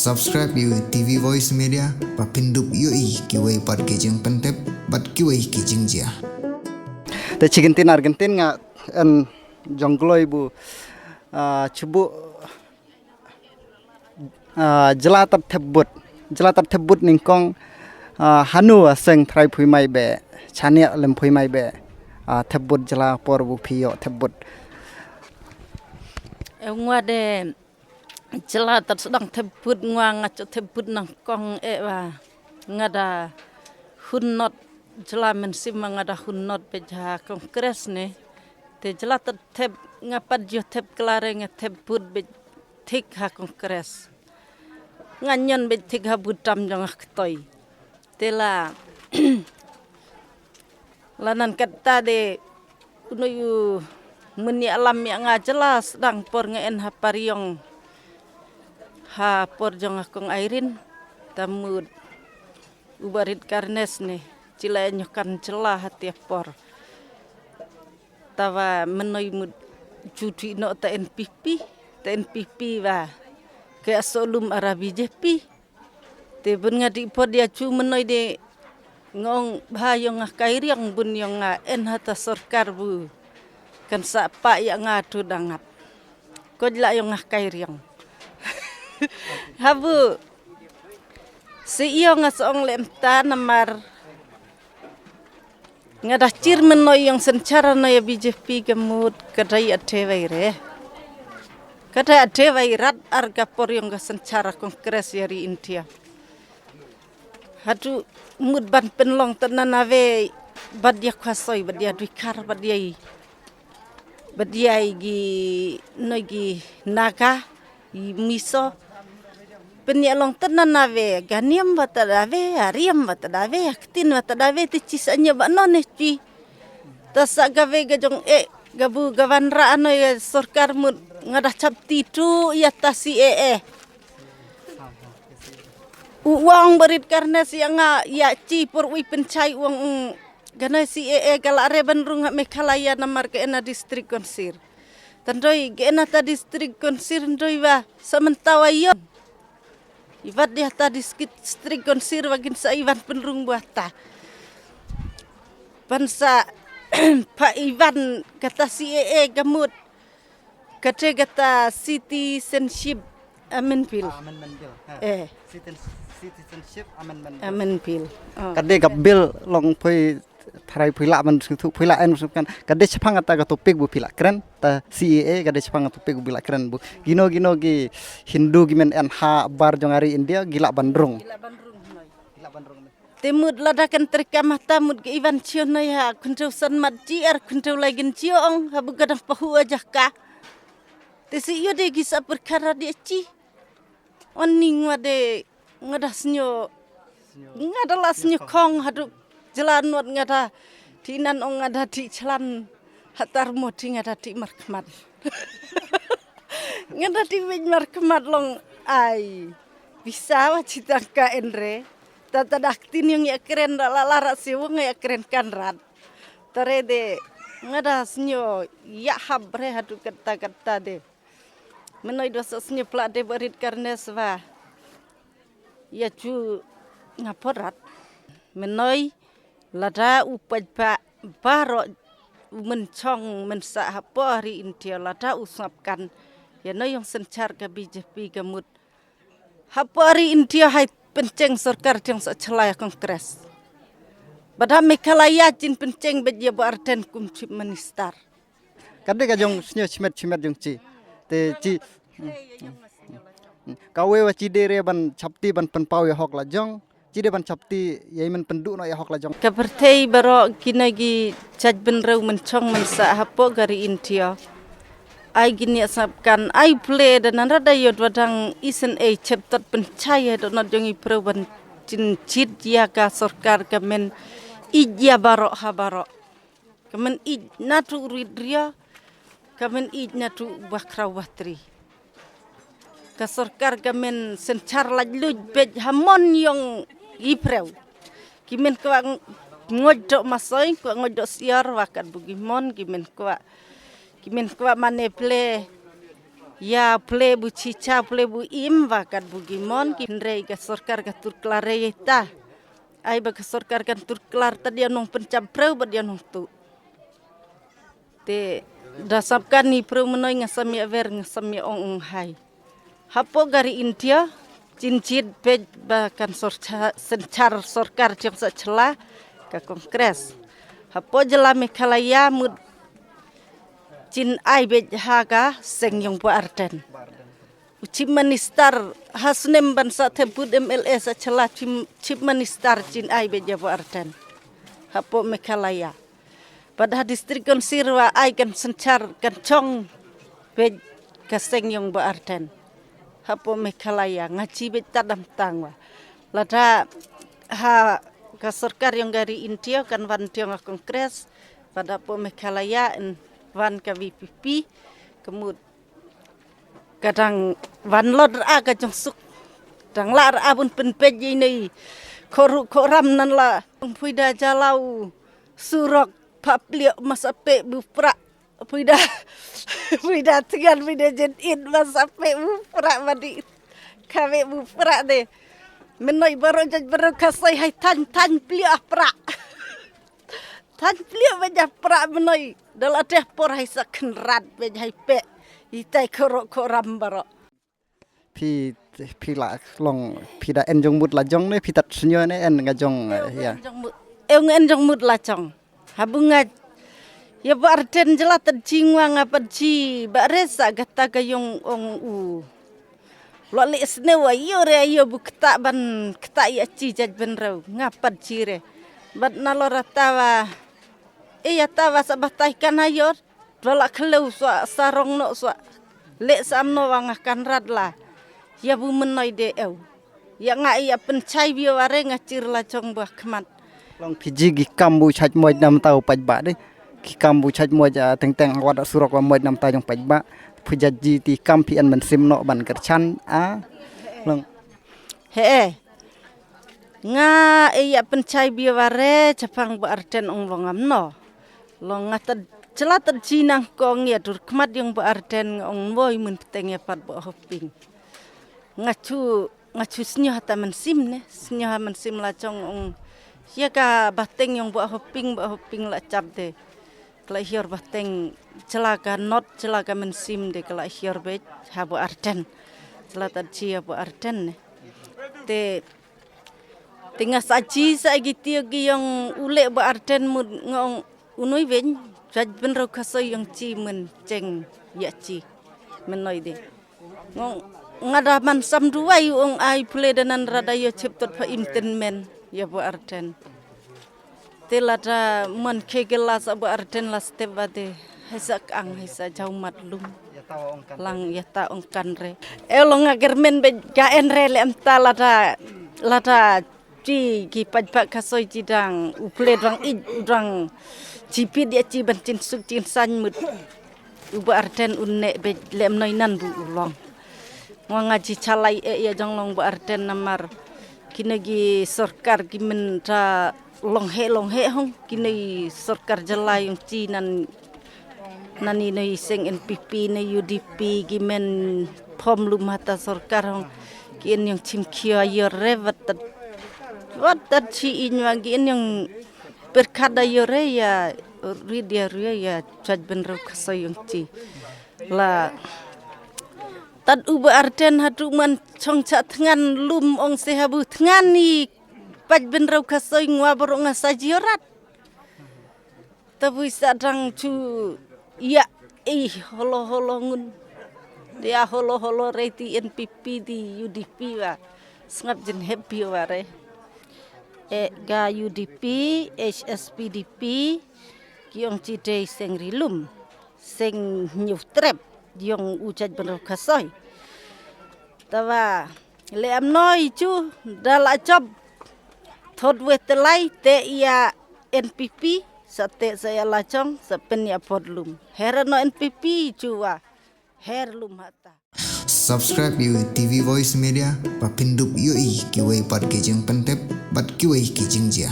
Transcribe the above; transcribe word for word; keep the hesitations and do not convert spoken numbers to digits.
Subscribe ïa u TV Voice Media ba phin dup ïohi kiwei pat ki jingpyntip bad kiwei ki jingjia. Te chi ktien ar ktien nga en jong kloi bu, ah, chubu, ah, jylla tad thep bud. Jylla tad thep bud nyngkong, ah, hanu a seng thrai phui mai be. Chania lem phui mai be. Ah, thep bud jylla por bu phi ïoh thep bud. E ngwa de jylla tad sdang thep bud ngwa nga cho thep bud nyngkong e wa nga da hun not jylla mynsiem ma nga da hun not be ja Congress ne. Te jylla tad thep nga pat jo thep klare nga thep bud be thik ha Congress. Nga nyon be thik ha bud tam jong nga ktoi. Te la Lanan katta de uno yu meni alam ïa nga jylla sdang por nga en ha pariong ha por jong nga kong Irene. Tamut u barit karnes ne jylla nyokan jylla ha tia por. Tawa menoi mut judi no ta NPP, ta NPP wa ke asolum ara BJP. Te bun nga di por dia chu menoi de ngong bha yong nga kai riang bun yong nga en hata sorkar bu kan sa pa ya nga tu dangat. Ko jla yong nga kai riang. Habu si yong nga song lem ta namar. Nga da chir menoi yong senchara noi BJP ka mut ka dai ate vai re. Ka dai ate vai rat ar ka por yong ka senchara Congress yari India. Hatu mut ban penlong tena nave bad dia khasoi bad dia duikar bad dia i bad dia i gi noi gi naga i miso. Pynïalong tena nave ganiam bata dave ariam bata dave aktin bata dave ti chi sa nya ba non ne chi. Ta sa gave ga jong e gabu gavan ra ano ya sorkar mut nga da chap ti tu ya ta si e e. U wang berit karne si nga ya chi por ui penchai wang ung. Ganai si e e gala re ban rung ha Meghalaya namar ke ena district konsir. Tandoi ke ena ta district konsir ndoi wa sa mentawa yon. Iwat dia ta district konsir wa gin sa iwan penrung buah ta. Pan sa pa iwan kata si e e gamut. Kate kata citizenship amendment bill. Ah, amendment bill. Ha. Eh. Citizen-, citizenship amendment bill. Amendment bill. Oh. Kade ka bill long phui tharai phui la man thu phui la en kan. Kade chapang ata ka topik bu pila kren ta C A A kade chapang topik bu pila kren bu. Gino gino gi Hindu gi men en ha bar jong ari India gila bandrung. Gila bandrung noi. Gila bandrung noi. Te mut lada kan trika mata mut ke iwan chio noi ha kuntu san mat chi ar kuntu lai gin chio ong ha bu gadang pahu aja ka. Te si iyo de gisa perkara de chi. On ni ngwa de ngada snyo ngada la snyo kong hadu jela not ngada ti nan ong ngada ti chlan hatar mo ti ngada ti markmat. Ngada ti wej markmat long ai. Bisa wa chitang ka enre. Tata dak tin yung ya kren da la la ra siwung ya kren kan rat. Tare de ngada snyo ya hab re hadu kata kata de. Menoi dosa snyo pla de berit karne swa. Ya chu nga porat. Menoi lada u pajpa baro u menchong mensa hapo hari India lada u sngap kan. Ya no yong senchar ka B J P ka mut. Hapo ari India hai pencheng sorkar tiang sa chalai Congress. Bada Meghalaya chin pencheng bejia ba arten kum chief minister. Kade ka jong snya chimet chimet jong chi. Te chi. Kawe wa chi dere ban chapti ban penpau ya hok la jong. Chi de ban chapti ya imen pendu no ya hok la jong. Ka perthei baro kina gi chaj benreu menchong mensa hapo gari India. Ai gini asap kan ai ple da nan rada yod wadang isen ei chep tot penchai ya donot jong i preu ban chin chit ya ka sorkar ka men ij ya baro ha baro. Ka men ij natu rit ria ka men ij natu bakra watri. Ka sorkar ka men senchar laj luj bej hamon yong i preu. Ki men kwa ngoj do masoi kwa ngoj do siar wakat bugi mon ki men kwa Ki men kwah mane ple Ïa pule bu chicha pule bu im ba kat bu gimon ki hynrei ka sorkar ka tur klar ïa ita. Ai ba ka sorkar kan tur klar ta dia nong pencap preu ba dia nong tu. Te da sap kan ni preu menoi nga sam ïa ver nga sam ïa ong ong hai. Hapo gari India jinjit pej ba kan sorcha senchar sorkar jong sa chela ka Congress. Hapo jela Meghalaya mut jin ai bej ha ka seng yong Bah Ardent. U Chief Minister ha snem ban sa thep bud M L A sa chela Chief, Chief Minister jin ai bej ya Bah Ardent. Hapo Meghalaya. Bad ha district council wa ai kan senchar kan chong bej ka seng yong Bah Ardent. Hapo Meghalaya nga chi bej tadam tang wa. Lada ha ka sorkar yong gari India kan wan tiong a Congress. Bad hapo Meghalaya in wan ka V P P. Kemut kadang wan lot ra ka jong suk. Dang la ra bun pen pej ïa nei. Khoru khoram nan la phuida jalau surok pha pliok masa pe bu pra. Phuida phuida tigan phuida jen in masa pe bu pra madi. Kave bu pra de. Menoi baro jaj baro kasai hai tan tan pliok pra. Tan pliok bej ha pra menoi. Dal ateh por hai sa khenrat bej hai pe. Itai khoro khoram baro. Phi phi la long phi da en jong mut la jong ne phi tat snyo ne en nga jong ya. Eng en jong mut la jong. Habu nga ya Bah Ardent jela tat jingwa nga pat ji ba resa gata ka yong ong u. Lo le sne wa yo re yo bu kta ban kta ya chi jaj ben rau nga pat ji re. Bat na lo rata wa e ya ta wa sa batai kan ha yor. Dua la khleu swa sarong no swa le sam no wa nga kan rat la. Ya bu menoi de eu. Ya nga ya penchai bio wa re nga chir la chong buah khmat. Long phi ji ki kam bu chaj moj nam tau paj ba de. Ki kam bu chaj moj teng teng wat surok wa moj nam ta jong paj ba. Phi jaj ji ti kam phi an men sim no ban kerchan a. Long. He e. Nga e ya penchai bio wa re chapang Bah Ardent ong long am no. Long nga tad chela tad ji nang kong ya dur khmat yong Bah Ardent nga ong moi mun peteng ya pat Bah Hoping. Nga chu nga chu snyo hata men sim ne snyo ha men sim la chong ong. Ya ka bateng yong Bah Hoping Bah Hoping la chap de. Kala hior bateng chela ka not chela ka men sim de kala hior bej ha Bah Ardent. Chela tad ji ha Bah Ardent ne. Te Te nga sa chi sa gi tio gi yong u le Bah Ardent mut nga ong u noi wen jaj ben rau ka soi yong chi men cheng ya chi men noi de. Nga ong nga da man sam duwai u ong ai pule da nan rada yo chep tot pha im ten men ya Bah Ardent. Te lada man khe gela sa Bah Ardent la step ba de. Hai sa kang hai sa jauh mat lum. Lang ya ta ong kan re. E long a germen be ga en re le em ta lada lada chi ki paj pa ka soi chi dang u ple dang ij u dang chi pit ya chi ban chin suk chin san mut. U Bah Ardent un ne be le em noi nan bu u long. Nga nga chi chalai e ya jong long Bah Ardent namar kine gi sorkar ki men ta long he long he hong kine sorkar jalai yong chi nan nani noi seng N P P ne U D P ki men phom lum hata sorkar hong ki en yong chim khia yor re wat tat wat tat chi in wa ki en yong perkhat da yor re ya ri dia ri ya chaj ben ro ka soi yong chi la tat u Bah Ardent hatu man chong cha thngan lum ong se habu thngan ni paj ben ro ka soi ngwa bro nga sa jiorat. Tabui sa dang chu ya e holo holo ngun. Dia holo holo re ti N P P ti U D P wa. Sngap jin happy wa re. E ga U D P, H S P D P, ki ong chi dei seng rilum, seng nyu trep, yong u chaj ben ro ka soi. Tawa le am noi chu da la chop thot we te lai te ya N P P sa te sa ya la chong sa pen ya pot lum. Her no N P P chu wa her lum hata. Subscribe yu T V Voice Media ba pyndup yu i ki wei pat ki jing pentep bat ki wei ki jing jia.